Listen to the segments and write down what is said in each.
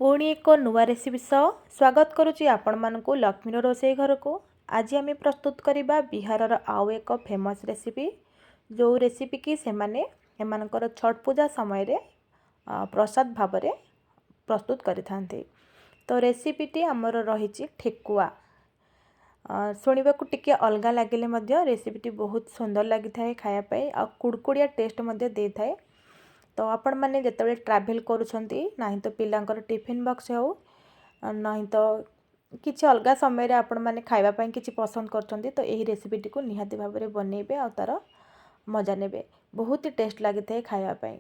ପୁଣି ଏକ ନୂଆ ରେସିପି ସହ ସ୍ୱାଗତ କରୁଛି ଆପଣମାନଙ୍କୁ ଲକ୍ଷ୍ମୀର ରୋଷେଇ ଘରକୁ। ଆଜି ଆମେ ପ୍ରସ୍ତୁତ କରିବା ବିହାରର ଆଉ ଏକ ଫେମସ୍ ରେସିପି, ଯେଉଁ ରେସିପି କି ସେମାନେ ଏମାନଙ୍କର ଛଟ୍ ପୂଜା ସମୟରେ ପ୍ରସାଦ ଭାବରେ ପ୍ରସ୍ତୁତ କରିଥାନ୍ତି। ତ ରେସିପିଟି ଆମର ରହିଛି ଠେକୁଆ। ଶୁଣିବାକୁ ଟିକେ ଅଲଗା ଲାଗିଲେ ମଧ୍ୟ ରେସିପିଟି ବହୁତ ସୁନ୍ଦର ଲାଗିଥାଏ ଖାଇବା ପାଇଁ ଆଉ କୁଡ଼କୁଡ଼ିଆ ଟେଷ୍ଟ ମଧ୍ୟ ଦେଇଥାଏ। ତ ଆପଣମାନେ ଯେତେବେଳେ ଟ୍ରାଭେଲ୍ କରୁଛନ୍ତି, ନାହିଁ ତ ପିଲାଙ୍କର ଟିଫିନ୍ ବକ୍ସ ହେଉ, ନାହିଁ ତ କିଛି ଅଲଗା ସମୟରେ ଆପଣମାନେ ଖାଇବା ପାଇଁ କିଛି ପସନ୍ଦ କରୁଛନ୍ତି, ତ ଏହି ରେସିପିଟିକୁ ନିହାତି ଭାବରେ ବନେଇବେ ଆଉ ତା'ର ମଜା ନେବେ। ବହୁତ ଟେଷ୍ଟ ଲାଗିଥାଏ ଖାଇବା ପାଇଁ।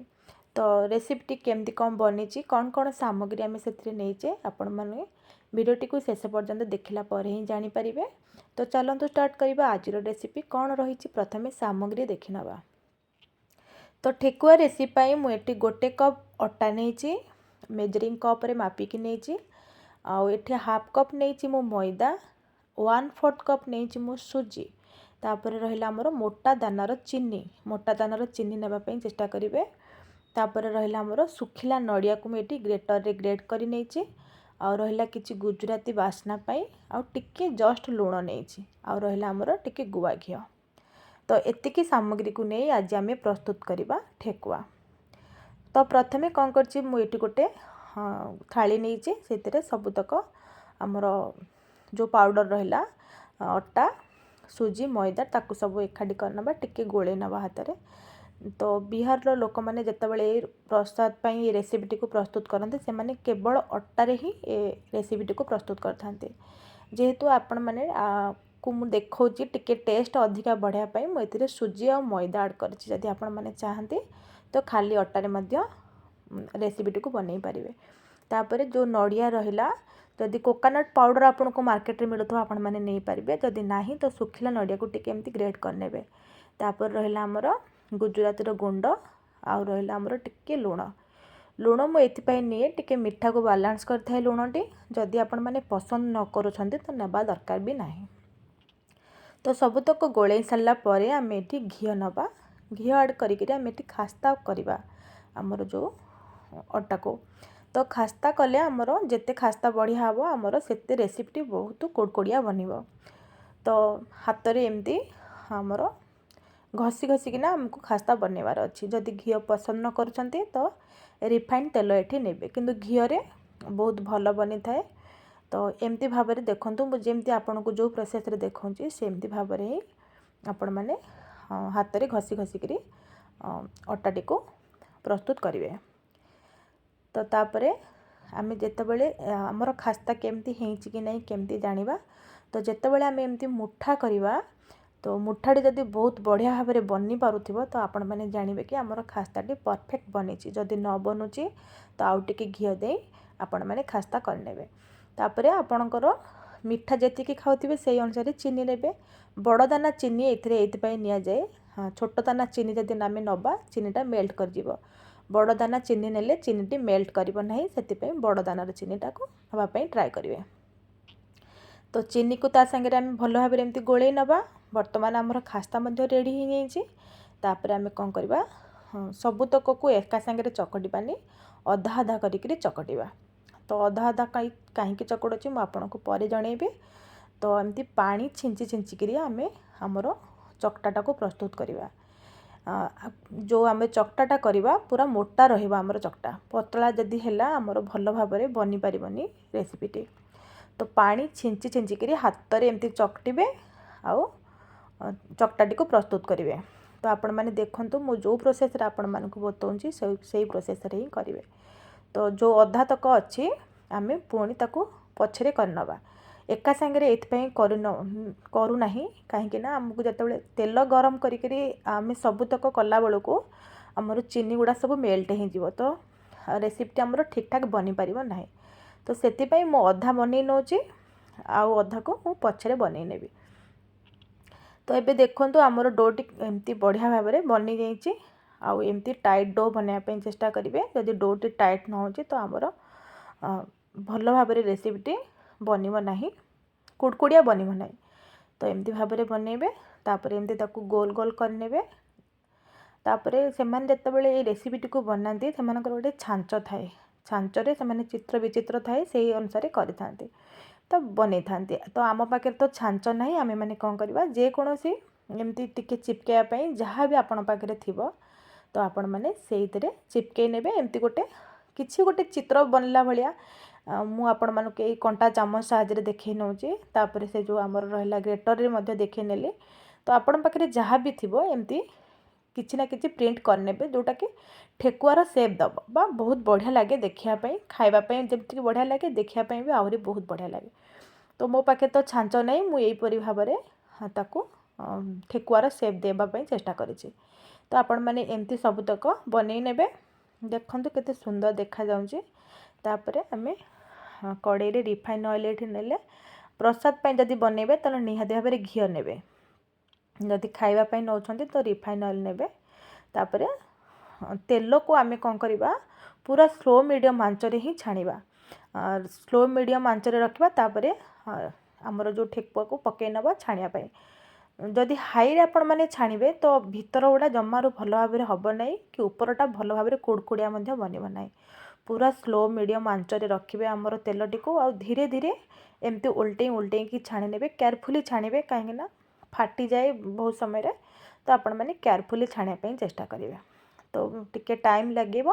ତ ରେସିପିଟି କେମିତି କ'ଣ ବନିଛି, କ'ଣ କ'ଣ ସାମଗ୍ରୀ ଆମେ ସେଥିରେ ନେଇଛେ, ଆପଣମାନେ ଭିଡ଼ିଓଟିକୁ ଶେଷ ପର୍ଯ୍ୟନ୍ତ ଦେଖିଲା ପରେ ହିଁ ଜାଣିପାରିବେ। ତ ଚାଲନ୍ତୁ ଷ୍ଟାର୍ଟ କରିବା ଆଜିର ରେସିପି। କ'ଣ ରହିଛି, ପ୍ରଥମେ ସାମଗ୍ରୀ ଦେଖିନେବା। ତ ଠେକୁଆ ରେସିପି ପାଇଁ ମୁଁ ଏଠି 1 କପ୍ ଅଟା ନେଇଛି, ମେଜରିଂ କପ୍ରେ ମାପିକି ନେଇଛି। ଆଉ ଏଠି ହାଫ୍ କପ୍ ନେଇଛି ମୁଁ ମଇଦା, 1/4 କପ୍ ନେଇଛି ମୁଁ ସୁଜି। ତାପରେ ରହିଲା ଆମର ମୋଟା ଦାନାର ଚିନି। ମୋଟା ଦାନାର ଚିନି ନେବା ପାଇଁ ଚେଷ୍ଟା କରିବେ। ତାପରେ ରହିଲା ଆମର ଶୁଖିଲା ନଡ଼ିଆକୁ ମୁଁ ଏଠି ଗ୍ରେଟରରେ ଗ୍ରେଟ୍ କରି ନେଇଛି। ଆଉ ରହିଲା କିଛି ଗୁଜୁରାତି ବାସ୍ନା ପାଇଁ ଆଉ ଟିକେ ଜଷ୍ଟ ଲୁଣ ନେଇଛି। ଆଉ ରହିଲା ଆମର ଟିକେ ଗୁଆ ଘିଅ। ତ ଏତିକି ସାମଗ୍ରୀକୁ ନେଇ ଆଜି ଆମେ ପ୍ରସ୍ତୁତ କରିବା ଠେକୁଆ। ତ ପ୍ରଥମେ କ'ଣ କରିଛି, ମୁଁ ଏଠି ଗୋଟେ ଥାଳି ନେଇଛି। ସେଥିରେ ସବୁତକ ଆମର ଯେଉଁ ପାଉଡ଼ର ରହିଲା, ଅଟା, ସୁଜି, ମଇଦା, ତାକୁ ସବୁ ଏକାଠି କରିନେବା, ଟିକେ ଗୋଳେଇ ନେବା ହାତରେ। ତ ବିହାରର ଲୋକମାନେ ଯେତେବେଳେ ଏ ପ୍ରସାଦ ପାଇଁ ଏ ରେସିପିଟିକୁ ପ୍ରସ୍ତୁତ କରନ୍ତି, ସେମାନେ କେବଳ ଅଟାରେ ହିଁ ଏ ରେସିପିଟିକୁ ପ୍ରସ୍ତୁତ କରିଥାନ୍ତି। ଯେହେତୁ ଆପଣମାନେ କୁ ମୁଁ ଦେଖାଉଛି, ଟିକେ ଟେଷ୍ଟ ଅଧିକା ବଢ଼ାଇବା ପାଇଁ ମୁଁ ଏଥିରେ ସୁଜି ଆଉ ମଇଦା ଆଡ଼୍ କରିଛି। ଯଦି ଆପଣମାନେ ଚାହାନ୍ତି, ତ ଖାଲି ଅଟାରେ ମଧ୍ୟ ରେସିପିଟିକୁ ବନେଇ ପାରିବେ। ତାପରେ ଯେଉଁ ନଡ଼ିଆ ରହିଲା, ଯଦି କୋକୋନଟ୍ ପାଉଡ଼ର ଆପଣଙ୍କୁ ମାର୍କେଟରେ ମିଳୁଥିବ, ଆପଣମାନେ ନେଇପାରିବେ। ଯଦି ନାହିଁ, ତ ଶୁଖିଲା ନଡ଼ିଆକୁ ଟିକେ ଏମିତି ଗ୍ରେଟ୍ କରିନେବେ। ତାପରେ ରହିଲା ଆମର ଗୁଜୁରାତିର ଗୁଣ୍ଡ ଆଉ ରହିଲା ଆମର ଟିକେ ଲୁଣ। ଲୁଣ ମୁଁ ଏଥିପାଇଁ ନିଏ, ଟିକେ ମିଠାକୁ ବାଲାନ୍ସ କରିଥାଏ ଲୁଣଟି। ଯଦି ଆପଣମାନେ ପସନ୍ଦ ନ କରୁଛନ୍ତି, ତ ନେବା ଦରକାର ବି ନାହିଁ। ତ ସବୁତକ ଗୋଳେଇ ସାରିଲା ପରେ ଆମେ ଏଠି ଘିଅ ନେବା। ଘିଅ ଆଡ଼୍ କରିକିରି ଆମେ ଏଠି ଖାସ୍ତା କରିବା ଆମର ଯେଉଁ ଅଟାକୁ। ତ ଖାସ୍ତା କଲେ ଆମର ଯେତେ ଖାସ୍ତା ବଢ଼ିଆ ହେବ, ଆମର ସେତେ ରେସିପିଟି ବହୁତ କୁଡ଼କୁଡ଼ିଆ ବନିବ। ତ ହାତରେ ଏମିତି ଆମର ଘଷି ଘଷିକିନା ଆମକୁ ଖାସ୍ତା ବନେଇବାର ଅଛି। ଯଦି ଘିଅ ପସନ୍ଦ ନ କରୁଛନ୍ତି, ତ ରିଫାଇନ୍ ତେଲ ଏଠି ନେବେ, କିନ୍ତୁ ଘିଅରେ ବହୁତ ଭଲ ବନିଥାଏ। ତ ଏମିତି ଭାବରେ ଦେଖନ୍ତୁ, ମୁଁ ଯେମିତି ଆପଣଙ୍କୁ ଯେଉଁ ପ୍ରୋସେସ୍ରେ ଦେଖାଉଛି, ସେମିତି ଭାବରେ ହିଁ ଆପଣମାନେ ହାତରେ ଘଷି ଘଷିକିରି ଅଟାଟିକୁ ପ୍ରସ୍ତୁତ କରିବେ। ତ ତାପରେ ଆମେ ଯେତେବେଳେ ଆମର ଖାସ୍ତା କେମିତି ହେଇଛି କି ନାହିଁ କେମିତି ଜାଣିବା? ତ ଯେତେବେଳେ ଆମେ ଏମିତି ମୁଠା କରିବା, ତ ମୁଠାଟି ଯଦି ବହୁତ ବଢ଼ିଆ ଭାବରେ ବନି ପାରୁଥିବ, ତ ଆପଣମାନେ ଜାଣିବେ କି ଆମର ଖାସ୍ତାଟି ପରଫେକ୍ଟ ବନିଛି। ଯଦି ନ ବନୁଛି, ତ ଆଉ ଟିକେ ଘିଅ ଦେଇ ଆପଣମାନେ ଖାସ୍ତା କରିନେବେ। ତାପରେ ଆପଣଙ୍କର ମିଠା ଯେତିକି ଖାଉଥିବେ, ସେଇ ଅନୁସାରେ ଚିନି ନେବେ। ବଡ଼ ଦାନା ଚିନି ଏଥିରେ ଏଇଥିପାଇଁ ନିଆଯାଏ, ହଁ, ଛୋଟ ଦାନା ଚିନି ଯଦି ଆମେ ନେବା, ଚିନିଟା ମେଲ୍ଟ କରିଯିବ। ବଡ଼ ଦାନା ଚିନି ନେଲେ ଚିନିଟି ମେଲ୍ଟ କରିବ ନାହିଁ। ସେଥିପାଇଁ ବଡ଼ ଦାନାର ଚିନିଟାକୁ ନେବା ପାଇଁ ଟ୍ରାଏ କରିବେ। ତ ଚିନିକୁ ତା ସାଙ୍ଗରେ ଆମେ ଭଲ ଭାବରେ ଏମିତି ଗୋଳେଇ ନେବା। ବର୍ତ୍ତମାନ ଆମର ଖାସ୍ତା ମଧ୍ୟ ରେଡ଼ି ହେଇଯାଇଛି। ତାପରେ ଆମେ କ'ଣ କରିବା? ହଁ, ସବୁତକକୁ ଏକା ସାଙ୍ଗରେ ଚକଟିବାନି, ଅଧା ଅଧା କରିକିରି ଚକଟିବା। ତ ଅଧା ଅଧା କାହିଁକି ଚକଟୁଛି, ମୁଁ ଆପଣଙ୍କୁ ପରେ ଜଣେଇବି। ତ ଏମିତି ପାଣି ଛିଞ୍ଚି ଛିଞ୍ଚିକିରି ଆମେ ଆମର ଚକଟାଟାକୁ ପ୍ରସ୍ତୁତ କରିବା। ଯେଉଁ ଆମେ ଚକଟାଟା କରିବା, ପୁରା ମୋଟା ରହିବ ଆମର ଚକଟା। ପତଳା ଯଦି ହେଲା, ଆମର ଭଲ ଭାବରେ ବନିପାରିବନି ରେସିପିଟି। ତ ପାଣି ଛିଞ୍ଚି ଛିଞ୍ଚିକିରି ହାତରେ ଏମିତି ଚକଟିବେ ଆଉ ଚକଟାଟିକୁ ପ୍ରସ୍ତୁତ କରିବେ। ତ ଆପଣମାନେ ଦେଖନ୍ତୁ, ମୁଁ ଯେଉଁ ପ୍ରୋସେସ୍ରେ ଆପଣମାନଙ୍କୁ ବତାଉଛି, ସେଇ ପ୍ରୋସେସ୍ରେ ହିଁ କରିବେ। ତ ଯେଉଁ ଅଧା ତକ ଅଛି, ଆମେ ପୁଣି ତାକୁ ପଛରେ କରିନେବା। ଏକା ସାଙ୍ଗରେ ଏଇଥିପାଇଁ କରୁନାହିଁ, କାହିଁକି ନା ଆମକୁ ଯେତେବେଳେ ତେଲ ଗରମ କରିକିରି ଆମେ ସବୁତକ କଲାବେଳକୁ ଆମର ଚିନି ଗୁଡ଼ା ସବୁ ମେଲ୍ଟ ହେଇଯିବ, ତ ରେସିପିଟି ଆମର ଠିକ୍ଠାକ୍ ବନିପାରିବ ନାହିଁ। ତ ସେଥିପାଇଁ ମୁଁ ଅଧା ବନେଇ ନେଉଛି ଆଉ ଅଧାକୁ ମୁଁ ପଛରେ ବନେଇ ନେବି। ତ ଏବେ ଦେଖନ୍ତୁ, ଆମର ଡୋଟି ଏମିତି ବଢ଼ିଆ ଭାବରେ ବନିଯାଇଛି। ଆଉ ଏମିତି ଟାଇଟ୍ do ବନେଇବା ପାଇଁ ଚେଷ୍ଟା କରିବେ। ଯଦି ଡୋଟି ଟାଇଟ୍ ନ ହେଉଛି, ତ ଆମର ଭଲ ଭାବରେ ରେସିପିଟି ବନିବ ନାହିଁ, କୁଡ଼କୁଡ଼ିଆ ବନିବ ନାହିଁ। ତ ଏମିତି ଭାବରେ ବନେଇବେ। ତାପରେ ଏମିତି ତାକୁ ଗୋଲ ଗୋଲ କରିନେବେ। ତାପରେ ସେମାନେ ଯେତେବେଳେ ଏଇ ରେସିପିଟିକୁ ବନାନ୍ତି, ସେମାନଙ୍କର ଗୋଟେ ଛାଞ୍ଚ ଥାଏ। ଛାଞ୍ଚରେ ସେମାନେ ଚିତ୍ର ବିଚିତ୍ର ଥାଏ, ସେଇ ଅନୁସାରେ କରିଥାନ୍ତି, ତ ବନେଇଥାନ୍ତି। ତ ଆମ ପାଖରେ ତ ଛାଞ୍ଚ ନାହିଁ। ଆମେମାନେ କ'ଣ କରିବା? ଯେକୌଣସି ଏମିତି ଟିକେ ଚିପକେଇବା ପାଇଁ ଯାହା ବି ଆପଣଙ୍କ ପାଖରେ ଥିବ, ତ ଆପଣମାନେ ସେଇଥିରେ ଚିପକେଇ ନେବେ। ଏମିତି ଗୋଟେ କିଛି ଗୋଟେ ଚିତ୍ର ବନିଲା ଭଳିଆ ମୁଁ ଆପଣମାନଙ୍କୁ ଏଇ କଣ୍ଟା ଚାମଚ ସାହାଯ୍ୟରେ ଦେଖେଇ ନେଉଛି। ତାପରେ ସେ ଯେଉଁ ଆମର ରହିଲା ଗ୍ରେଟରରେ ମଧ୍ୟ ଦେଖେଇ ନେଲି। ତ ଆପଣଙ୍କ ପାଖରେ ଯାହା ବି ଥିବ, ଏମିତି କିଛି ନା କିଛି ପ୍ରିଣ୍ଟ କରିନେବେ, ଯେଉଁଟାକି ଠେକୁଆର ସେପ୍ ଦେବ ବା ବହୁତ ବଢ଼ିଆ ଲାଗେ ଦେଖିବା ପାଇଁ। ଖାଇବା ପାଇଁ ଯେମିତିକି ବଢ଼ିଆ ଲାଗେ, ଦେଖିବା ପାଇଁ ବି ଆହୁରି ବହୁତ ବଢ଼ିଆ ଲାଗେ। ତ ମୋ ପାଖରେ ତ ଛାଞ୍ଚ ନାହିଁ, ମୁଁ ଏଇପରି ଭାବରେ ତାକୁ ଠେକୁଆର ସେପ୍ ଦେବା ପାଇଁ ଚେଷ୍ଟା କରିଛି। ତ ଆପଣମାନେ ଏମିତି ସବୁତକ ବନେଇ ନେବେ। ଦେଖନ୍ତୁ କେତେ ସୁନ୍ଦର ଦେଖାଯାଉଛି। ତାପରେ ଆମେ କଡ଼େଇରେ ରିଫାଇନ୍ ଅଏଲ୍ ଏଇଠି ନେଲେ। ପ୍ରସାଦ ପାଇଁ ଯଦି ବନେଇବେ, ତାହେଲେ ନିହାତି ଭାବରେ ଘିଅ ନେବେ। ଯଦି ଖାଇବା ପାଇଁ ନେଉଛନ୍ତି, ତ ରିଫାଇନ୍ ଅଏଲ୍ ନେବେ। ତାପରେ ତେଲକୁ ଆମେ କ'ଣ କରିବା? ପୁରା ସ୍ଲୋ ମିଡ଼ିୟମ୍ ଆଞ୍ଚରେ ହିଁ ଛାଣିବା। ସ୍ଲୋ ମିଡ଼ିୟମ୍ ଆଞ୍ଚରେ ରଖିବା, ତାପରେ ଆମର ଯେଉଁ ଠେକୁଆକୁ ପକାଇ ନେବା ଛାଣିବା ପାଇଁ। ଯଦି ହାଇରେ ଆପଣମାନେ ଛାଣିବେ, ତ ଭିତର ଗୁଡ଼ା ଜମାରୁ ଭଲ ଭାବରେ ହେବ ନାହିଁ କି ଉପରଟା ଭଲ ଭାବରେ କୁଡ଼କୁଡ଼ିଆ ମଧ୍ୟ ବନିବ ନାହିଁ। ପୁରା ସ୍ଲୋ ମିଡ଼ିୟମ୍ ଆଞ୍ଚରେ ରଖିବେ ଆମର ତେଲଟିକୁ ଆଉ ଧୀରେ ଧୀରେ ଏମିତି ଓଲଟେଇ ଓଲଟେଇକି ଛାଣି ନେବେ। କେୟାରଫୁଲି ଛାଣିବେ, କାହିଁକିନା ଫାଟିଯାଏ ବହୁତ ସମୟରେ। ତ ଆପଣମାନେ କେୟାରଫୁଲି ଛାଣିବା ପାଇଁ ଚେଷ୍ଟା କରିବେ। ତ ଟିକେ ଟାଇମ୍ ଲାଗିବ,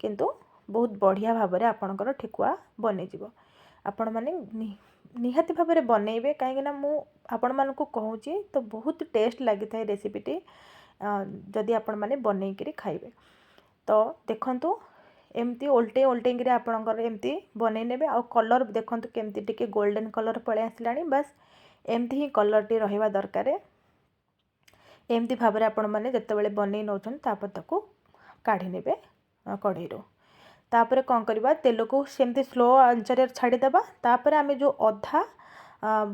କିନ୍ତୁ ବହୁତ ବଢ଼ିଆ ଭାବରେ ଆପଣଙ୍କର ଠେକୁଆ ବନିଯିବ। ଆପଣମାନେ ନିହାତି ଭାବରେ ବନେଇବେ, କାହିଁକିନା ମୁଁ ଆପଣମାନଙ୍କୁ କହୁଛି ତ ବହୁତ ଟେଷ୍ଟ ଲାଗିଥାଏ ରେସିପିଟି ଯଦି ଆପଣମାନେ ବନେଇକିରି ଖାଇବେ। ତ ଦେଖନ୍ତୁ, ଏମିତି ଓଲଟେଇ ଓଲଟେଇକିରି ଆପଣଙ୍କର ଏମିତି ବନେଇ ନେବେ। ଆଉ କଲର୍ ଦେଖନ୍ତୁ, କେମିତି ଟିକେ ଗୋଲ୍ଡେନ୍ କଲର୍ ପଳେଇ ଆସିଲାଣି। ବାସ୍, ଏମିତି ହିଁ କଲର୍ଟି ରହିବା ଦରକାର। ଏମିତି ଭାବରେ ଆପଣମାନେ ଯେତେବେଳେ ବନେଇ ନେଉଛନ୍ତି, ତାପରେ ତାକୁ କାଢ଼ି ନେବେ କଢ଼େଇରୁ। ତାପରେ କ'ଣ କରିବା? ତେଲକୁ ସେମିତି ସ୍ଲୋ ଆଞ୍ଚରେ ଛାଡ଼ିଦେବା। ତାପରେ ଆମେ ଯେଉଁ ଅଧା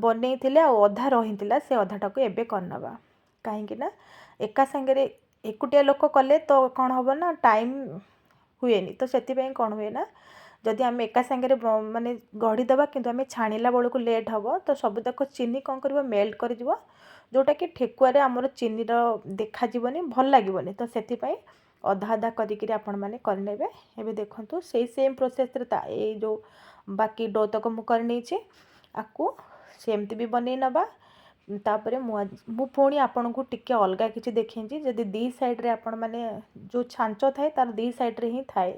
ବନେଇଥିଲେ ଆଉ ଅଧା ରହିଥିଲା, ସେ ଅଧାଟାକୁ ଏବେ କରିନେବା। କାହିଁକି ନା ଏକା ସାଙ୍ଗରେ ଏକୁଟିଆ ଲୋକ କଲେ ତ କ'ଣ ହେବ ନା, ଟାଇମ୍ ହୁଏନି। ତ ସେଥିପାଇଁ କ'ଣ ହୁଏ ନା, ଯଦି ଆମେ ଏକା ସାଙ୍ଗରେ ମାନେ ଗଢ଼ିଦେବା, କିନ୍ତୁ ଆମେ ଛାଣିଲା ବେଳକୁ ଲେଟ୍ ହେବ, ତ ସବୁତକ ଚିନି କ'ଣ କରିବ? ମେଲ୍ଟ କରିଯିବ, ଯେଉଁଟାକି ଠେକୁଆରେ ଆମର ଚିନିର ଦେଖାଯିବନି, ଭଲ ଲାଗିବନି। ତ ସେଥିପାଇଁ ଅଧା ଅଧା କରିକିରି ଆପଣମାନେ କରିନେବେ। ଏବେ ଦେଖନ୍ତୁ, ସେଇ ସେମ୍ ପ୍ରୋସେସ୍ରେ ତା ଏଇ ଯେଉଁ ବାକି do ତକ ମୁଁ କରିନେଇଛି, ଆକୁ ସେମିତି ବି ବନେଇ ନେବା। ତାପରେ ମୁଁ ପୁଣି ଆପଣଙ୍କୁ ଟିକେ ଅଲଗା କିଛି ଦେଖେଇଛି। ଯଦି ଦୁଇ ସାଇଡ଼୍ରେ ଆପଣମାନେ ଯେଉଁ ଛାଞ୍ଚ ଥାଏ, ତାର ଦୁଇ ସାଇଡ଼୍ରେ ହିଁ ଥାଏ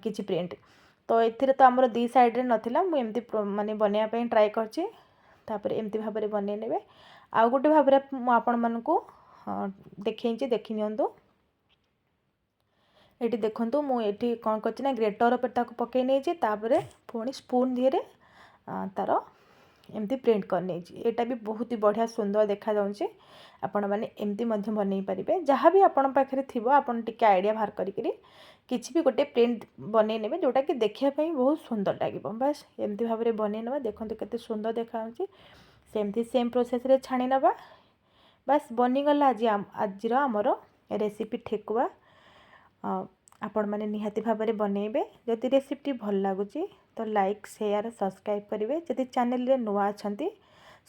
କିଛି ପ୍ରିଣ୍ଟ। ତ ଏଥିରେ ତ ଆମର ଦୁଇ ସାଇଡ଼୍ରେ ନଥିଲା, ମୁଁ ଏମିତି ମାନେ ବନେଇବା ପାଇଁ ଟ୍ରାଏ କରିଛି। ତାପରେ ଏମିତି ଭାବରେ ବନେଇ ନେବେ। ଆଉ ଗୋଟେ ଭାବରେ ମୁଁ ଆପଣମାନଙ୍କୁ ଦେଖେଇଛି, ଦେଖି ନିଅନ୍ତୁ। ଏଠି ଦେଖନ୍ତୁ, ମୁଁ ଏଠି କ'ଣ କରିଛି ନା, ଗ୍ରେଟର୍ ଉପରେ ତାକୁ ପକାଇ ନେଇଛି। ତାପରେ ପୁଣି ସ୍ପୁନ୍ ଦିହରେ ତା'ର ଏମିତି ପ୍ରିଣ୍ଟ କରିନେଇଛି। ଏଇଟା ବି ବହୁତ ବଢ଼ିଆ ସୁନ୍ଦର ଦେଖାଯାଉଛି। ଆପଣମାନେ ଏମିତି ମଧ୍ୟ ବନେଇ ପାରିବେ। ଯାହା ବି ଆପଣଙ୍କ ପାଖରେ ଥିବ, ଆପଣ ଟିକେ ଆଇଡ଼ିଆ ବାହାର କରିକିରି କିଛି ବି ଗୋଟେ ପ୍ରିଣ୍ଟ ବନେଇ ନେବେ, ଯେଉଁଟାକି ଦେଖିବା ପାଇଁ ବହୁତ ସୁନ୍ଦର ଲାଗିବ। ବାସ୍, ଏମିତି ଭାବରେ ବନେଇ ନେବା। ଦେଖନ୍ତୁ କେତେ ସୁନ୍ଦର ଦେଖାଯାଉଛି। ସେମିତି ସେମ୍ ପ୍ରୋସେସ୍ରେ ଛାଣି ନେବା। ବାସ୍, ବନିଗଲା ଆଜିର ଆମର ରେସିପି ଠେକୁଆ। ଆପଣମାନେ ନିହାତି ଭାବରେ ବନେଇବେ। ଯଦି ରେସିପିଟି ଭଲ ଲାଗୁଛି, ତ ଲାଇକ୍, ସେୟାର, ସବସ୍କ୍ରାଇବ୍ କରିବେ। ଯଦି ଚ୍ୟାନେଲରେ ନୂଆ ଅଛନ୍ତି,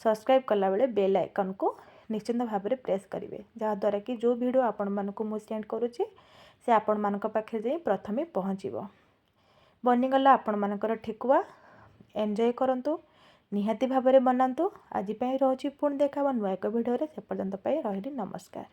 ସବସ୍କ୍ରାଇବ୍ କଲାବେଳେ ବେଲ୍ ଆଇକନ୍କୁ ନିଶ୍ଚିନ୍ତ ଭାବରେ ପ୍ରେସ୍ କରିବେ, ଯାହାଦ୍ୱାରା କି ଯେଉଁ ଭିଡ଼ିଓ ଆପଣମାନଙ୍କୁ ମୁଁ ସେଣ୍ଡ କରୁଛି, ସେ ଆପଣମାନଙ୍କ ପାଖରେ ଯାଇ ପ୍ରଥମେ ପହଞ୍ଚିବ। ବନିଗଲା ଆପଣମାନଙ୍କର ଠେକୁଆ। ଏନ୍ଜୟ କରନ୍ତୁ, ନିହାତି ଭାବରେ ବନାନ୍ତୁ। ଆଜି ପାଇଁ ରହୁଛି। ପୁଣି ଦେଖା ହେବ ନୂଆ ଏକ ଭିଡ଼ିଓରେ। ସେ ପର୍ଯ୍ୟନ୍ତ ପାଇଁ ରହିଲି, ନମସ୍କାର।